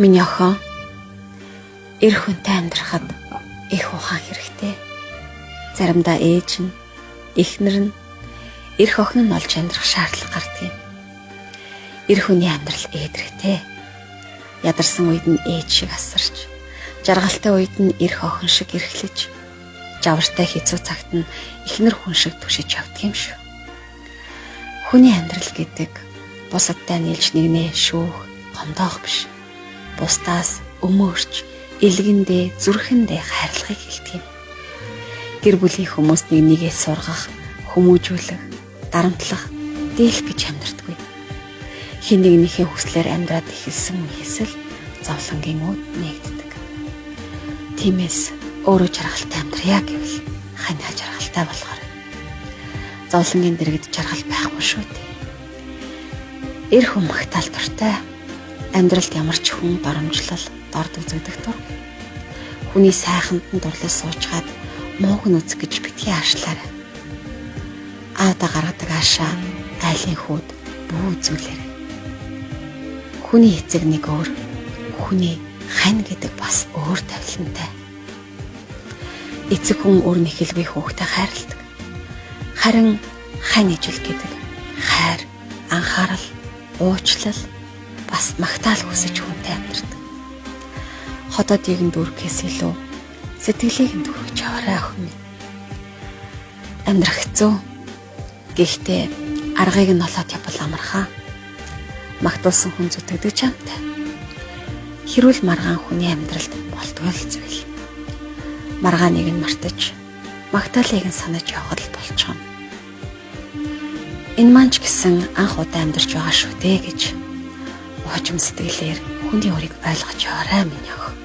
Миний охин, эр хүнтэй амьдрахад их ухаан хэрэгтэй. Заримдаа ээж нь, эхнэр нь, эрх охин нь олж амьдрах шаардлага гардаг юм. Эр хүний амьдрал ээдрэгтэй. Ядарсан үед нь ээж шиг асарч, жаргалтай үед нь эрх охин шиг эрхлэж, жавартай хэцүү цагт нь эхнэр хүн шиг түшиж явдаг юм шүү. Хүний амьдрал гэдэг бусадтай нийлж нэгнээ шүүх, гомдоох биш. Бусдаас өмөөрч, илгэндээ, зүрхэндээ хайрлахыг хэлдэг юм. Гэр бүлийн хүмүүс нэг нэгээ сургах, хүмүүжүүлэх, дарамтлах, дийлэх гэж амьдардаггүй. Хэн нэгнийхээ хүслээр амьдраад эхэлсэн үеэс л зовлонгийн үүд нээгддэг. Тиймээс өөрөө жаргалтай амьдрая гэвэл ханиа жаргалтай болохоор. Зовлонгийн дэргэд жаргал байхгүй шүү дээ. Эр хүн магтаал дуртай. Амьдралд ямар ч хүн доромжлол, дорд үзэгдэх дур. Хүний сайханд нь дурлал суучгаад мууг нь үзэх гэж битгий аашлаарай. Аавда гаргадаг аашаа айлын хүүд бүү үзүүлээрэй. Хүний эцэг нэг өөр, хүний хань гэдэг бас өөр тавилантай. Эцэг хүн өөр нэхэлгүй хүүхдээ хайрладаг. Харин хань ижил гэдэг хайр, анхаарал, уучлал, бас магтаал хүсэж хүнтэй амьдардаг. Ходоодыг нь дүүргэхээс илүү сэтгэлийг нь дүүргэж яваарай, охин минь. Амьдрах хэцүү. Гэхдээ аргыг нь олоод явбал амархан. Магтуулсан хүн зүтгэдэг чамтай. Хэрүүл маргаан хүний амьдралд болтгол зүйл. Маргааныг нь мартаж, магтаалыг нь санаж явхад л болчихно. Энэ маань ч гэсэн анх удаа амьдарч байгаа шүү дээ гэж уужим сэтгэлээр хүний өөрийг ойлгож яваарай, миний охин.